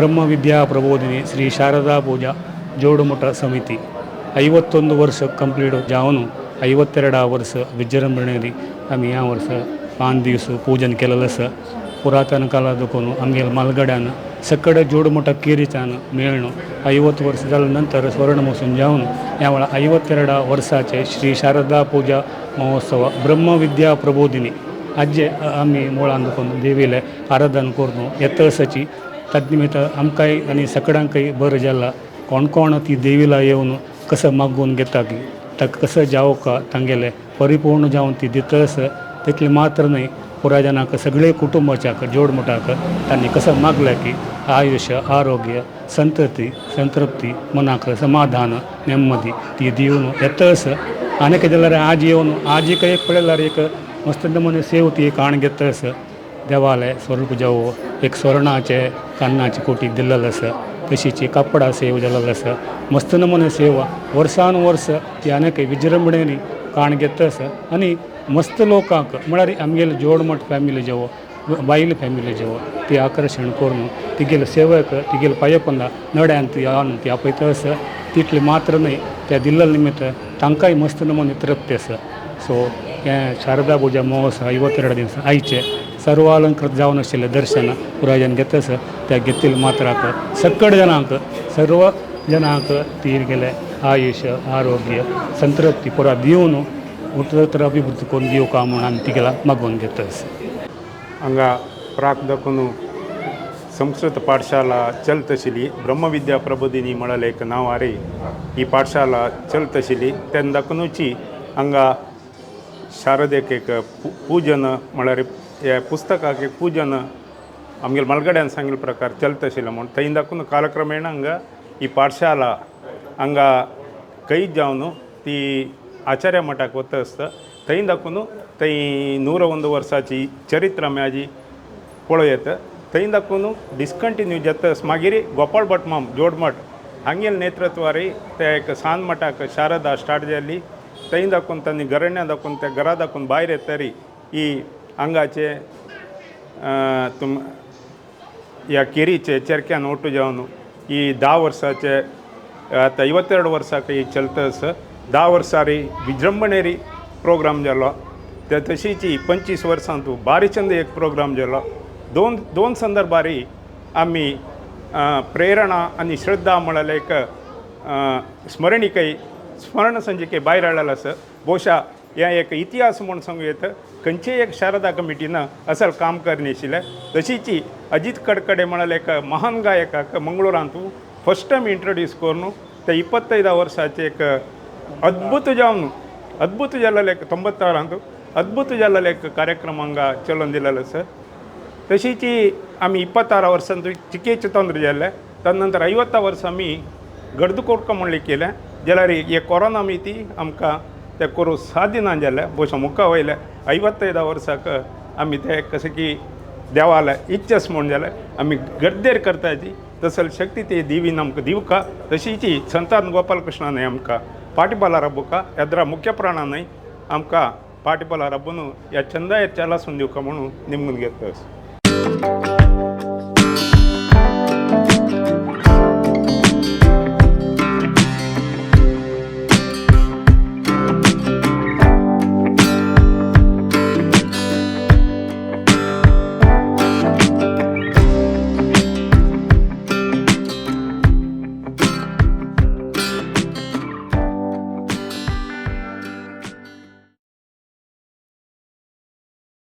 ಬ್ರಹ್ಮವಿದ್ಯಾ ಪ್ರಬೋಧಿನಿ ಶ್ರೀ ಶಾರದಾ ಪೂಜಾ ಜೋಡುಮಠ ಸಮಿತಿ 51 वर्स कंप्लीट जावन 52 वर्स विजृंभणेरी आमी ह्या वर्सा 5 दीस पूजन केलेलें आसा. पुरातन काला देखून आमगेले मालगड्यान सकड जोडमಠ केरीच्यान मेळ्ळो. 50 वर्स जाल्या नंतर स्वर्ण महोत्सव जावन ह्या वेळार 52 वर्साचे श्री शारदा पूजा महोत्सव ब्रह्मविद्या प्रबोधिनी हाजे आमी मुळान देखून देवीले आराधन करून येतसाची. तद निमित्त आमकांय आनी सकडांकय बरें जाला. कोण कोण ती देवीला येवन कसं मागून घेता की ताका कसं जावका तांगेलें परिपूर्ण जावन ती दिता आसा. तितलें मात्र न्हय, पुराय जनांक सगळे कुटुंबाच्याक जोडमठाक तांणी कसं मागलें की आयुश्य, आरोग्य, संतती, संतृप्ती, मनाक समाधान, नेम्मदी ती दिवन येता आसा. आनी जाल्यार आज येवन आजीक एक पळयल्यार एक मस्त नमुने सेव ती काण घेता आसा. देवालय स्वरूप जावं एक स्वर्णाचे कान्नाचे कोटी दिल्लेलें आसा, तशीची कापडा सेव जाल्लेलो आसा. मस्त नमुने सेवा वर्सान वर्स ती आनीक विजृंभणेनी काण घेता आसा. आनी मस्त लोकांक म्हळ्यार आमगेले जोडमठ फॅमिली जावं, बायल फॅमिली जावं, ती आकर्शण करून तिगेले सेवेक तिगेले पांयपंदा नड्यान ती आणून ती आपयता आसा. तितले मात्र न्हय, त्या दिल्ले निमित्त तांकांय मस्त नमुने तृप्ती आसा. सो हें शारदा पुजा महोत्सव 52 दिवस आयचे सर्वालंकृत जावन आशिल्लें दर्शन पुरायजन घेता आसा. त्या घेतिल्ले मात्राक सकड जनांक सर्व जनांक ती गेले आयुश्य, आरोग्य, संतृप्ती पुरा दिवन उत्तरोत्तर अभिवृद्धी करून दिवका म्हूण आमी तिगेला मागून घेता आसा. हांगा प्राक दाखोवन संस्कृत पाठशाला चलत आशिल्ली. ब्रह्मविद्या प्रबोधिनी म्हळ्यार एक नांव आरे ही पाठशाला चलत आशिल्ली. तेन्ना दाखोवनूची हांगा शारदेक एक पूजन म्हळ्यार ह्या पुस्तकाक एक पूजन आमगेले मालगड्यान सांगिल्ले प्रकार चलत आशिल्लें म्हूण थंय दाखोवन कालक्रमेण हांगा ही पाठशाला हांगा कैद जावन ती आचार्य मठाक वता आसता. थंय दाखोवन थंय 101 वर्साची चरित्र आमी आजी पळोवं येता. थंय दाखोवन डिस्कंटिन्यू जाता. मागीर गोपाळ भट माम जोडमठ हांगेले नेतृत्वारी ते एक सान मठाक शारदा स्टार्ट जाली. थंय दाखोवन तांणी घराण्या दाखोवन त्या घरा दाखोवन भायर येतरी ही हांगाचे तुम ह्या केरीचे चेरक्यान ಒಟ್ಟು जावन ही 10 वर्साचे आतां 52 वर्साक ही चलता आसा. 10 वर्सां विजृंभणेरी प्रोग्राम जालो. ते तशीच 25 वर्सां तूं बारीचंद एक प्रोग्राम जालो. दोन दोन संदर्भारी आमी प्रेरणा आनी श्रद्धा म्हळ्यार एक स्मरणिकै स्मरण संजिके भायर हाडलेलो आसा. बहुशा हें एक इतिहास म्हूण सांगू येता. खंयचेय एक शारदा कमिटीन असल काम करनाशिल्लें. तशीच अजित कडकडे म्हळ्यार एक महान गायकाक मंगळुरांत फस्ट टायम इंट्रोड्यूस करून ते 25 वर्साचे एक अद्भुत जावन अद्भुत जाल्लें एक 96 अद्भुत जाल्लें एक कार्यक्रम हांगा चलोवन दिलेलो आसा. तशीच आमी 26 वर्सां चिकेचे ತೊಂದರೆ जाल्ले. तदनंतर 50 वर्सां आमी गर्द कोटका म्हणलें केलें जाल्यार हे कोरोना मिती आमकां ते करूं साध्य ना जालें. ಬಹುಶಃ मुखा वयले 55 वर्साक आमी ते कशें की देवाले इच्छास म्हूण जालें आमी गर्देर करताची तसल शक्ती ती देवीन आमकां दिवका. तशीच संतान गोपालकृष्णा न्हय आमकां पाटिपाला रब्बुका एद्रा मुख्य प्राणा न्हय आमकां पाटिपाला रब्बून ह्या चंदाय चलासून दिवका म्हणून निमगून घेता.